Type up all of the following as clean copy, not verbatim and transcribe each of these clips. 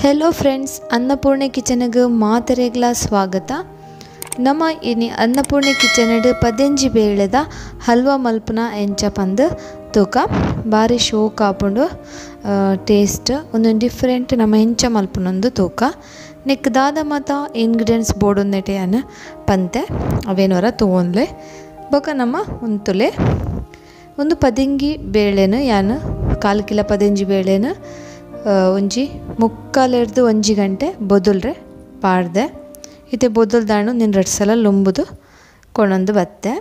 Hello friends, Annapurna ಕಿಚನ್ಗೆ ಮಾತರೆಗ್ಲ ಸ್ವಾಗತ. ನಮ್ಮ ಇನಿ ಅನ್ನಪೂರ್ಣೆ ಕಿಚನ್ ಪದೆಂಜಿ ಬೇಳೆದ ಹಲ್ವಾ ಮಲ್ಪುನ ಎಂಚ ಪಂದ್ ತೂಕ ಬಾರಿ ಶೋಕ್ ಆಪುಂಡು ಟೇಸ್ಟ್ ಒಂದೊಂದು ಡಿಫ್ರೆಂಟ್ ನಮ್ಮ ಎಂಚ ಮಲ್ಪುನೊಂದು ತೂಕ. ನೆಕ್ ದಾದ ಮಾತ ಇಂಗ್ರೀಡಿಯೆಂಟ್ಸ್ ಬೋಡೊಂದೆಟೆ ಅನ್ ಪಂತೆ ಅವೇನೋರ ತೂವೊನ್ಲೆ ಬೊಕ ನಮ್ಮ ಉಂತುಲೆ ಒಂದು ಪದೆಂಗಿ ಬೇಳೆನು ಯಾನು ಕಾಲು ಕಿಲೋ ಪದೆಂಜಿ ಬೇಳೆನು ಒಂಜಿ ಮುಕ್ಕಾಲೆರ್ದು ಒಂಜಿ ಗಂಟೆ ಬೊದುಲ್ರೆ ಪಾಡ್ದೆ. ಇತ್ತೆ ಬೊದುಲ್ದಾಣು ನಿನ್ನ ರಡ್ಡ್ ಸಲ ಲುಂಬುದು ಕೊಣೊಂದು ಬತ್ತೆ.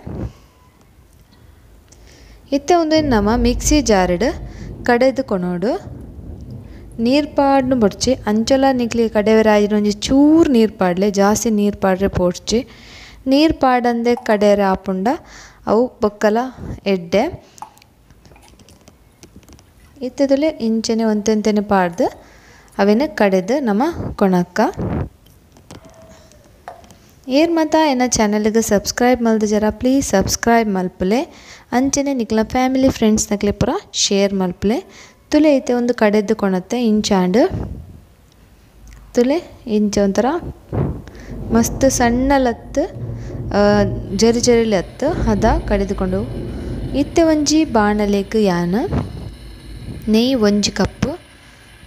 ಇತ್ತೆ ಒಂದೊಂದು ನಮ್ಮ ಮಿಕ್ಸಿ ಜಾರ್ಡ್ ಕಡೆದು ಕೊಣೋಡು ನೀರು ಪಾಡ್ನು ಬೊಡ್ಚಿ ಅಂಚಲ ನಿಕ್ಲಿ ಕಡೆವೆರೆ ಆಯಿನ ಒಂಜಿ ಚೂರು ನೀರು ಪಾಡ್ಲೆ, ಜಾಸ್ತಿ ನೀರು ಪಾಡ್ರೆ ಪೋಡ್ಚಿ. ನೀರು ಪಾಡಂದೆ ಕಡೆರೆ ಆಪುಂಡ ಅವು ಬೊಕ್ಕಲ ಎಡ್ಡೆ. ಇತ್ತದಲ್ಲೇ ಇಂಚನೆ ಒಂತೆಂತೆನೆ ಪಾಡ್ದು ಅವೇನು ಕಡೆದು ನಮ್ಮ ಕೊಣಕ್ಕ. ಏರ್ ಮಾತ ಎನ್ನ ಚಾನಲ್ಗೆ ಸಬ್ಸ್ಕ್ರೈಬ್ ಮಲ್ದು ಜರ ಪ್ಲೀಸ್ ಸಬ್ಸ್ಕ್ರೈಬ್ ಮಲ್ಪುಲೆ. ಅಂಚನೆ ನಿಕ್ಲ ಫ್ಯಾಮಿಲಿ ಫ್ರೆಂಡ್ಸ್ ನಕ್ಲೆ ಪೂರ ಶೇರ್ ಮಲ್ಪುಲೆ. ತುಲೆ ಐತೆ ಒಂದು ಕಡೆದು ಕೊಣತ್ತೆ ಇಂಚಾಂಡು ತುಲೆ ಇಂಚ ಒಂಥರ ಮಸ್ತ್ ಸಣ್ಣ ಲತ್ತು ಜರಿ ಜರಿ ಲತ್ತು ಹದ ಕಡೆದುಕೊಂಡು. ಇತ್ತೆ ಒಂಜಿ ಬಾಣಲೆಗ್ ಯಾನ್ ನೆಯ್ ಒಂಜಿ ಕಪ್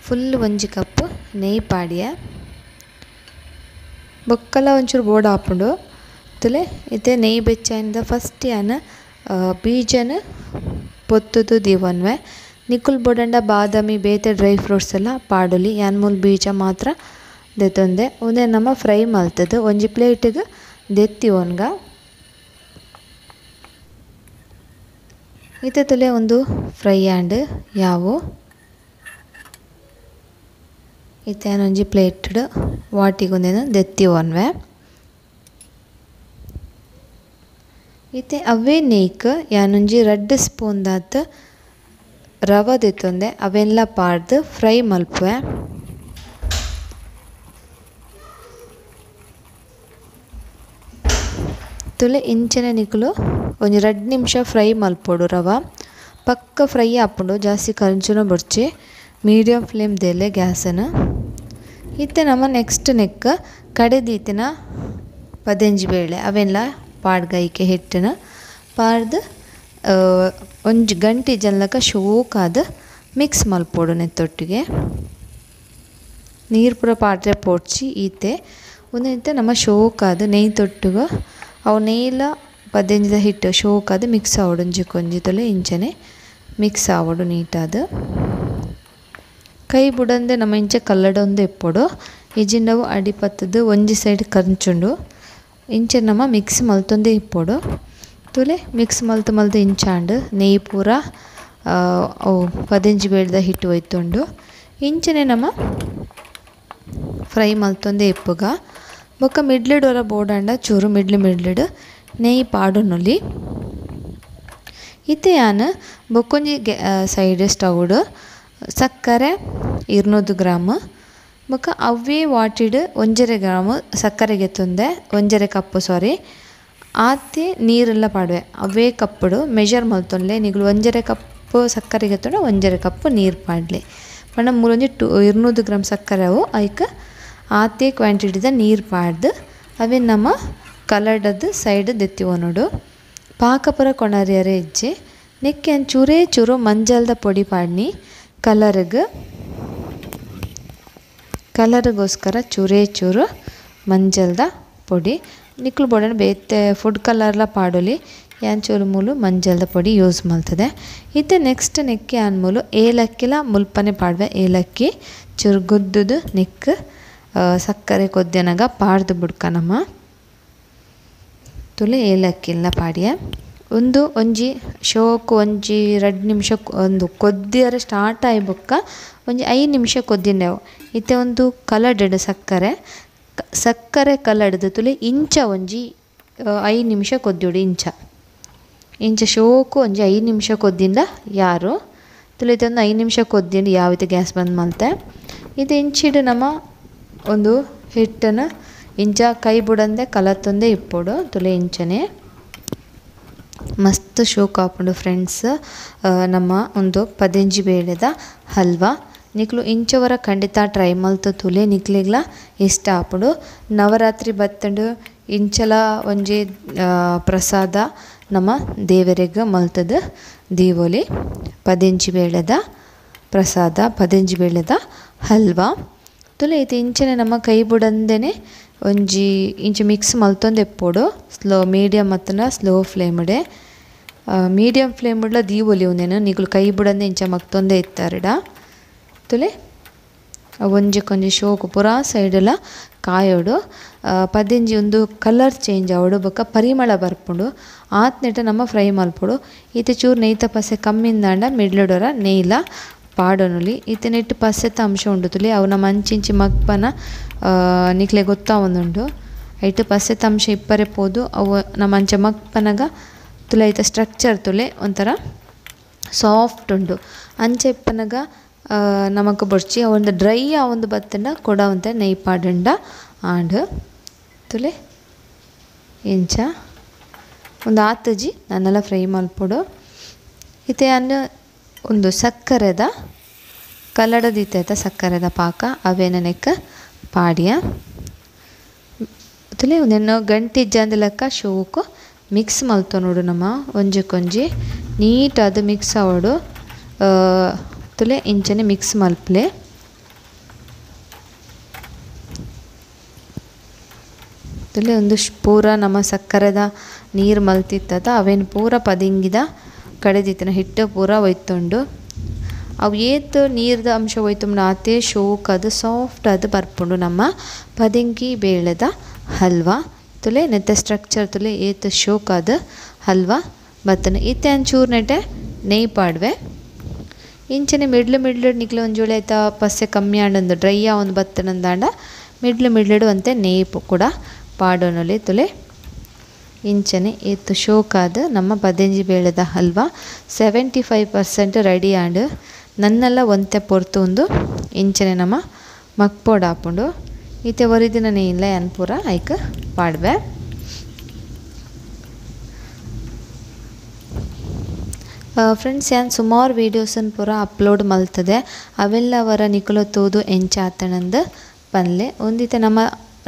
ಫುಲ್ ಒಂಜಿ ಕಪ್ ನೆಯ್ ಪಾಡಿಯ ಬೊಕ್ಕಲ ಒಂಚೂರು ಬೋಡ ಆಪುಂಡು. ತುಲೆ ಇತ್ತೆ ನೆಯ್ ಬೆಚ್ಚಾಯಿಂದ ಫಸ್ಟ್ ಯಾನ್ ಬೀಜನ ಪೊತ್ತುದು ದೀವೊನ್ವೆ. ನಿಕುಲ್ ಬೋಡಂಡ ಬಾದಾಮಿ ಬೇತೆ ಡ್ರೈ ಫ್ರೂಟ್ಸ್ ಎಲ್ಲ ಪಾಡೊಲಿ. ಯಾನ್ ಮೂಲು ಬೀಜ ಮಾತ್ರ ದೆತ್ತೊಂದೆ. ಉಂದೆ ನಮ್ಮ ಫ್ರೈ ಮಲ್ತದು ಒಂಜಿ ಪ್ಲೇಟಿಗೆ ದೆತ್ತಿ ಒನ್ಗ. ಇತ್ತೆ ತುಲೆ ಒಂದು ಫ್ರೈ ಆಂಡ್ ಯಾವು ಇತ್ತೆ ಒಂಜಿ ಪ್ಲೇಟ್ ವಾಟಿಗೊಂದೇನು ದೆತ್ತಿ ಒನ್ವೆ. ಇತ್ತೆ ಅವೇ ನೇಕ್ ಯಾನೊಂಜಿ ರಡ್ಡ್ ಸ್ಪೂನ್ ದಾತ್ ರವ ದೆತ್ತೊಂದೆ ಅವೆಲ್ಲ ಪಾಡ್ದು ಫ್ರೈ ಮಲ್ಪುವೆ. ತುಲೆ ಇಂಚನೆ ನಿಕುಲು ಒಂಜಿ ರಡ್ಡ್ ನಿಮಿಷ ಫ್ರೈ ಮಲ್ಪೊಡು. ರವ ಪಕ್ಕ ಫ್ರೈ ಆಪುಂಡು, ಜಾಸ್ತಿ ಕಂಚುನ ಬೊಡ್ಚಿ, ಮೀಡಿಯಂ ಫ್ಲೇಮ್ ದೇಲೆ ಗ್ಯಾಸನ್ನು. ಇತ್ತೆ ನಮ್ಮ ನೆಕ್ಸ್ಟ್ ನೆಕ್ ಕಡೆದೀತಿನ ಪದೆಂಜಿ ಬೇಳೆ ಅವೆಲ್ಲ ಪಾಡ್ಗೈಕೆ ಹಿಟ್ಟನ ಪಾಡ್ದು ಒಂಜಿ ಗಂಟೆ ಜನ್ಲಕ ಶೋಕಾದ ಮಿಕ್ಸ್ ಮಲ್ಪೊಡು ನೆತ್ತೊಟ್ಟಿಗೆ. ನೀರು ಪೂರ ಪಾಡ್ರೆ ಪೋಡ್ಚಿ. ಈತೆ ಒಂದಿತ್ತೆ ನಮ್ಮ ಶೋಕಾದ ನೆಯ್ ತೊಟ್ಟುಗ ಅವು ನೆಯ್ಲ ಪದೆಂಜಿದ ಹಿಟ್ಟು ಶೋಕಾದ ಮಿಕ್ಸ್ ಆವಡು ಒಂಜಿ ಕೊಂಜಿ ತೊಲೆ ಇಂಚನೆ ಮಿಕ್ಸ್ ಆವಡು ನೀಟಾದ. ಕೈ ಬುಡಂದೆ ನಮ್ಮ ಇಂಚೆ ಕಲ್ಲಡೊಂದು ಇಪ್ಪೊಡು. ಇಜಿಂಡವು ಅಡಿ ಪತ್ತದು ಒಂಜಿ ಸೈಡ್ ಕಂಚುಂಡು ಇಂಚೆ ನಮ್ಮ ಮಿಕ್ಸ್ ಮಲ್ತೊಂದೇ ಇಪ್ಪೊಡು. ತುಲೆ ಮಿಕ್ಸ್ ಮಲ್ತು ಮಲ್ತು ಇಂಚಾಂಡು ನೆಯ್ ಪೂರ ಅವು ಪದೆಂಜಿ ಬೇಳೆದ ಹಿಟ್ಟು ಒಯ್ತುಂಡು. ಇಂಚನೆ ನಮ್ಮ ಫ್ರೈ ಮಲ್ತೊಂದೇ ಇಪ್ಪುಗ. ಬೊಕ್ಕ ಮಿಡ್ಲಿಡ್ ಒರ ಬೋಡಂಡ ಚೂರು ಮಿಡ್ಲು ಮಿಡ್ಲಿಡ್ ನೆಯ್ ಪಾಡೊನೊಲಿ. ಇತ್ತೆ ಯಾನ್ ಬೊಕ್ಕೊಂಜಿ ಸೈಡ್ ಸ್ಟೌಡ್ ಸಕ್ಕರೆ 200 ಗ್ರಾಮ್ ಬೊಕ್ಕ ಅವೇ ವಾಟಿಡ್ 1.5 ಗ್ರಾಮ್ ಸಕ್ಕರೆ ಗೆತ್ತೊಂದೆ 1.5 ಕಪ್ ಸಾರಿ ಆತೆ ನೀರೆಲ್ಲ ಪಾಡುವೆ. ಅವೇ ಕಪ್ಪುಡು ಮೆಜರ್ ಮಲ್ತೊನ್ಲೆ. ನಿಗುಲು 1.5 ಕಪ್ ಸಕ್ಕರೆ ಗೆತ್ತೊಂಡ 1.5 ಕಪ್ ನೀರು ಪಾಡ್ಲೆ. ಪಂಡ ಮೂಲೊಂಜಿ 200 ಗ್ರಾಮ್ ಸಕ್ಕರೆ ಅವು ಐಕ್ ಆತೆ ಕ್ವಾಂಟಿಟಿದ ನೀರು ಪಾಡ್ದು ಅವೇ ನಮ್ಮ ಕಲರ್ಡದ್ದು ಸೈಡ್ ದೆತ್ತಿವೊನೊಡು. ಪಾಕ ಪೂರ ಕೊಣರಿಯರೆ ಇಜ್ಜಿ. ನೆಕ್ಕೆ ಚೂರೇ ಚೂರು ಮಂಜಲ್ದ ಪೊಡಿ ಪಾಡ್ನಿ ಕಲರ್ಗ್ ಕಲರ್ಗೋಸ್ಕರ ಚೂರೇ ಚೂರು ಮಂಜಲ್ದ ಪೊಡಿ. ನಿಕ್ಲು ಬೋಡಂಡ ಬೇತೆ ಫುಡ್ ಕಲರ್ಲ ಪಾಡೊಲಿ. ಯಾನ್ ಚೂರು ಮೂಲು ಮಂಜಲ್ದ ಪೊಡಿ ಯೂಸ್ ಮಲ್ತದೆ. ಇತ್ತೆ ನೆಕ್ಸ್ಟ್ ನೆಕ್ಕೆ ಯಾನ್ ಮೂಲು ಏಲಕ್ಕಿಲ ಮುಲ್ಪನೆ ಪಾಡ್ವೆ. ಏಲಕ್ಕಿ ಚೂರು ಗುದ್ದುದು ನೆಕ್ ಸಕ್ಕರೆ ಕೊದ್ದೆನಗ ಪಾಡ್ದು ಬುಡ್ಕ ನಮ್ಮ ತುಲೆ ಏಲಕ್ಕಿಲ್ಲ ಪಾಡಿಯ. ಒಂದು ಒಂಜಿ ಶೋಕು ಒಂಜಿ ರಡ್ಡ್ ನಿಮಿಷ ಒಂದು ಕೊದ್ದಿಯರ ಸ್ಟಾರ್ಟ್ ಆಯಿ ಬೊಕ್ಕ ಒಂಜಿ 5 ನಿಮಿಷ ಕೊದ್ದಿನೆವು. ಇತ್ತೆ ಒಂದು ಕಲರ್ಡ್ ಸಕ್ಕರೆ ಸಕ್ಕರೆ ಕಲರ್ಡ್ದು ತುಲೆ ಇಂಚ ಒಂಜಿ 5 ನಿಮಿಷ ಕೊದ್ದಿಡು. ಇಂಚ ಇಂಚ ಶೋಕು ಒಂಜಿ 5 ನಿಮಿಷ ಕೊದ್ದಿಂದ ಯಾರು ತುಲೆ ಇತ್ತೆ ಒಂದು 5 ನಿಮಿಷ ಕೊದ್ದಿಂಡು ಯಾವಿತ ಗ್ಯಾಸ್ ಬಂದ್ ಮಲ್ತೆ. ಇದು ಇಂಚಿಡು ನಮ್ಮ ಒಂದು ಹಿಟ್ಟನ್ನು ಇಂಚ ಕೈ ಬುಡಂದೆ ಕಲತ್ತೊಂದೇ ಇಪ್ಪೊಡು. ತುಲೆ ಇಂಚನೆ ಮಸ್ತ್ ಶೋಕ್ ಆಪುಂಡು ಫ್ರೆಂಡ್ಸ್ ನಮ್ಮ ಒಂದು ಪದೆಂಜಿ ಬೇಳೆದ ಹಲ್ವಾ. ನಿಕ್ಲು ಇಂಚವರ ಖಂಡಿತ ಟ್ರೈ ಮಲ್ತು ತುಲೆ ನಿಕ್ಲೆಗ್ಲ ಇಷ್ಟ ಆಪುಂಡು. ನವರಾತ್ರಿ ಬತ್ತಂಡು ಇಂಚಲ ಒಂಜಿ ಪ್ರಸಾದ ನಮ್ಮ ದೇವರಿಗೆ ಮಲ್ತದ ದೀವೊಲಿ. ಪದೆಂಜಿ ಬೇಳೆದ ಪ್ರಸಾದ, ಪದೆಂಜಿ ಬೇಳೆದ ಹಲ್ವಾ ತುಲೆ. ಇತ್ತೆ ಇಂಚನೆ ನಮ್ಮ ಕೈ ಬುಡಂದೇನೆ ಒಂಜಿ ಇಂಚ ಮಿಕ್ಸ್ ಮಲ್ತೊಂದು ಎಪ್ಪೊಡು. ಸ್ಲೋ ಮೀಡಿಯಮ್ ಮತ್ತನ ಸ್ಲೋ ಫ್ಲೇಮ್ಡೆ ಮೀಡಿಯಮ್ ಫ್ಲೇಮ್ಡ್ಲ ದೀವೊಲಿ ಉಂದೇನು ನಿಕುಲು ಕೈ ಬುಡಂದೆ ಇಂಚ ಮಕ್ತೊಂದೇ ಇತ್ತಾರಡ ತುಲೆ. ಒಂಜಿ ಶೋಕು ಪೂರಾ ಸೈಡೆಲ್ಲ ಕಾಯೋಡು. ಪದಿಂಜಿ ಒಂದು ಕಲರ್ ಚೇಂಜ್ ಆವಡು ಬೊಕ್ಕ ಪರಿಮಳ ಬರ್ಪುಂಡು. ಆತ್ನೆಟ ನಮ್ಮ ಫ್ರೈ ಮಲ್ಪೊಡು. ಇತ್ತೆ ಚೂರು ನೆಯ್ತ ಪಸೆ ಕಮ್ಮಿಂದಾಂಡ ಮಿಡ್ಲುಡೊರ ನೆಯ್ಲ ಪಾಡೊನುಲಿ. ಇತ್ತೆ ನೆಟ್ಟು ಪಸೆತ ಅಂಶ ಉಂಡು ತುಲಿ. ಅವು ನಮ್ಮ ಅಂಚಿಂಚಿ ಮಗ್ಪನ ನಿಕ್ಲೆ ಗೊತ್ತಾವೊಂದುಂಡು. ಐಟ್ ಪಸೆತ ಅಂಶ ಇಪ್ಪರೆ ಪೋದು ಅವು ನಮ್ಮ ಅಂಚ ಮಗ್ಪನಗ ತುಲೆ ಐತ ಸ್ಟ್ರಕ್ಚರ್ ತುಲೆ ಒಂಥರ ಸಾಫ್ಟ್ ಉಂಡು. ಅಂಚ ಇಪ್ಪನಗ ನಮಕ್ ಬೊಡ್ಚಿ ಒಂದು ಡ್ರೈ ಆವೊಂದು ಬತ್ತಂಡ ಕೊಡ ಒಂತೆ ನೆಯ್ ಪಾಡಂಡ ಆಂಡ್ ತುಲೆ. ಇಂಚ ಒಂದು ಆತಜಿ ನನ್ನೆಲ್ಲ ಫ್ರೈ ಮಲ್ಪೊಡು. ಇತ್ತೆ ಅನ್ನ ಒಂದು ಸಕ್ಕರೆದ ಕಲ್ಲಡದಿತ್ತ ಸಕ್ಕರೆದ ಪಾಕ ಅವೇನ ನೆಕ್ಕ ಪಾಡಿಯ ತುಲೆ. ಒಂದೆನ್ನೋ ಗಂಟೆ ಇಜ್ಜಾಂದಿಲಕ್ಕ ಶೋಕು ಮಿಕ್ಸ್ ಮಲ್ತೊ ನೋಡು. ನಮ್ಮ ಒಂಜಕ್ಕೊಂಜಿ ನೀಟಾದ ಮಿಕ್ಸ್ ಆವಡು ತುಲೆ. ಇಂಚನೆ ಮಿಕ್ಸ್ ಮಲ್ಪಲೆ. ತುಲೆ ಒಂದು ಪೂರ ನಮ್ಮ ಸಕ್ಕರೆದ ನೀರು ಮಲ್ತಿತ್ತದ ಅವೇನು ಪೂರ ಪದಿಂಗಿದ ಕಡೆದಿತ್ತಿನ ಹಿಟ್ಟು ಪೂರ ಒಯ್ತುಂಡು. ಅವು ಏತ್ ನೀರ್ದ ಅಂಶ ಒಯ್ತುಂಡ ಆತೆ ಶೋಕ್ ಅದು ಸಾಫ್ಟ್ ಅದು ಬರ್ಪುಂಡು ನಮ್ಮ ಪದಿಂಗಿ ಬೇಳೆದ ಹಲ್ವಾ ತುಲೆ. ನೆತ್ತ ಸ್ಟ್ರಕ್ಚರ್ ತುಲೆ ಏತ್ ಶೋಕ್ ಅದು ಹಲ್ವಾ ಬತ್ತನ. ಇತ್ತೆ ಅಂಚೂರು ನೆಟೆ ನೆಯ್ ಪಾಡ್ವೆ. ಇಂಚನೆ ಮಿಡ್ಲು ಮಿಡ್ಲು ನಿಕ್ಲೆ ಒಂಜೋಳೆ ಆಯ್ತಾ ಪಸ್ಸೆ ಕಮ್ಮಿ ಆಂಡಂದು ಡ್ರೈ ಆವೊಂದು ಬತ್ತನಂದಾಂಡ ಮಿಡ್ಲು ಮಿಡ್ಲುಡು ಅಂತೆ ನೆಯ್ ಕೂಡ ಪಾಡೋನೊಲಿ ತುಲೆ. ಇಂಚನೆ ಏತ್ ಶೋಕಾದ ನಮ್ಮ ಪದೆಂಜಿ ಬೇಳೆದ ಹಲ್ವಾ 75% ರೆಡಿ ಆಂಡ್. ನನ್ನೆಲ್ಲ ಒಂತೆ ಪೊರ್ತು ಒಂದು ಇಂಚನೆ ನಮ್ಮ ಮಕ್ಪೊಡಾಪುಂಡು. ಇತ್ತೆ ಒರಿದಿನ ನೆಯ್ಲ ಯಾನ್ ಪೂರ ಐಕ್ ಪಾಡ್ವೆ. ಫ್ರೆಂಡ್ಸ್ ಯಾನ್ ಸುಮಾರು ವೀಡಿಯೋಸನ್ ಪೂರ ಅಪ್ಲೋಡ್ ಮಲ್ತದೆ. ಅವೆಲ್ಲ ಅವರ ನಿಕುಲು ತೂದು ಎಂಚ ಆತಣಂದು ಪನ್ಲೆ. ಒಂದಿತ್ತೆ ನಮ್ಮ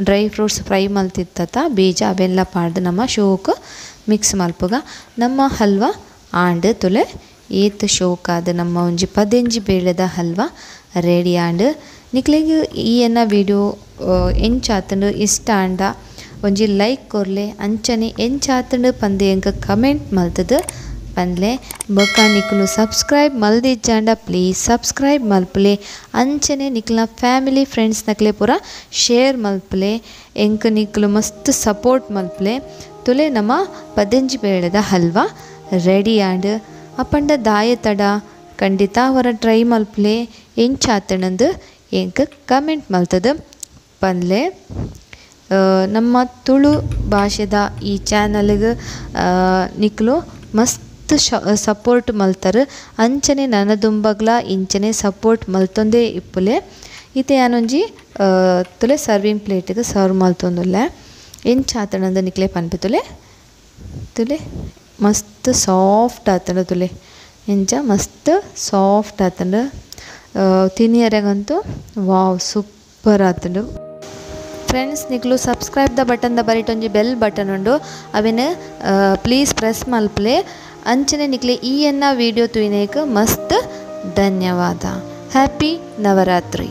dry fruits fry ಮಲ್ತಿತ್ತ ಬೀಜ ಅವೆಲ್ಲ ಪಾಡ್ದು ನಮ್ಮ ಶೋಕ್ ಮಿಕ್ಸ್ ಮಲ್ಪುಗ ನಮ್ಮ ಹಲ್ವಾ ಆಂಡ್ ತುಲೆ. ಏತ್ ಶೋಕಾದ ನಮ್ಮ ಒಂಜಿ ಪದೆಂಜಿ ಬೇಳೆದ ಹಲ್ವಾ ರೆಡಿ ಆಂಡ್. ನಿಕ್ಲೆಗ್ ಈ ಎನ್ನ ವೀಡಿಯೋ ಎಂಚಾತಂಡು ಇಷ್ಟ ಆಂಡ ಒಂಜಿ ಲೈಕ್ ಕೊರ್ಲೆ. ಅಂಚನೆ ಎಂಚಾತಂಡು ಪಂದು ಎಂಕ್ ಕಮೆಂಟ್ ಮಲ್ತದು ಪನ್ಲೆ. ಬೊಕ್ಕ ನಿಕುಲು ಸಬ್ಸ್ಕ್ರೈಬ್ ಮಲ್ದಿಜ್ಜಾಂಡ ಪ್ಲೀಸ್ ಸಬ್ಸ್ಕ್ರೈಬ್ ಮಲ್ಪಲೆ. ಅಂಚನೆ ನಿಕ್ಲ್ನ ಫ್ಯಾಮಿಲಿ ಫ್ರೆಂಡ್ಸ್ ನಕ್ಲೆ ಪೂರ ಶೇರ್ ಮಲ್ಪಲೆ. ಎಂಕ್ ನಿಕುಲು ಮಸ್ತ್ ಸಪೋರ್ಟ್ ಮಲ್ಪಲೆ ತುಲೆ. ನಮ್ಮ ಪದೆಂಜಿ ಬೇಳೆದ ಹಲ್ವಾ ರೆಡಿ ಆಂಡ್. ಅಪಂಡ ದಾಯ ತಡ ಖಂಡಿತ ಅವರ ಟ್ರೈ ಮಲ್ಪಲೆ. ಎಂಚಾತಣಂದು ಎಂಕ್ ಕಮೆಂಟ್ ಮಲ್ತದು ಪನ್ಲೆ. ನಮ್ಮ ತುಳು ಭಾಷೆದ ಈ ಚಾನಲ್ಗೆ ನಿಕ್ಲು ಮಸ್ತ್ ಸಪೋರ್ಟ್ ಮಲ್ತಾರ. ಅಂಚನೆ ನನದುಂಬಗ್ಲ ಇಂಚನೆ ಸಪೋರ್ಟ್ ಮಲ್ತೊಂದೇ ಇಪ್ಪುಲೆ. ಇತ್ತೆ ಯಾನೊಂಜಿ ತುಲೆ ಸರ್ವಿಂಗ್ ಪ್ಲೇಟಿಗೆ ಸರ್ವ್ ಮಲ್ತೊಂದುಲ್ಲೆ. ಎಂಚಾತಣಂದು ನಿಕ್ಲೆ ಪನ್ಪೆ ತುಲೆ. ತುಲೆ ಮಸ್ತ್ ಸಾಫ್ಟ್ ಆತಂಡು ತುಲೆ. ಎಂಚ ಮಸ್ತ್ ಸಾಫ್ಟ್ ಆತಂಡು ತಿನಿಯರೆಗಂತೂ ವಾವ್ ಸೂಪರ್ ಆತಂಡು. ಫ್ರೆಂಡ್ಸ್ ನಿಕ್ಲು subscribe the button the ಬರಿಟೊಂಜಿ bell button ಉಂಡು ಅವೆನ್ ಪ್ಲೀಸ್ ಪ್ರೆಸ್ ಮಲ್ಪಲೆ. ಅಂಚನೆ ನಿಕ್ಲೆ ಈ ಎನ್ನ ವೀಡಿಯೋ ತೂಯಿನೇಕ್ ಮಸ್ತ್ ಧನ್ಯವಾದ. ಹ್ಯಾಪಿ ನವರಾತ್ರಿ.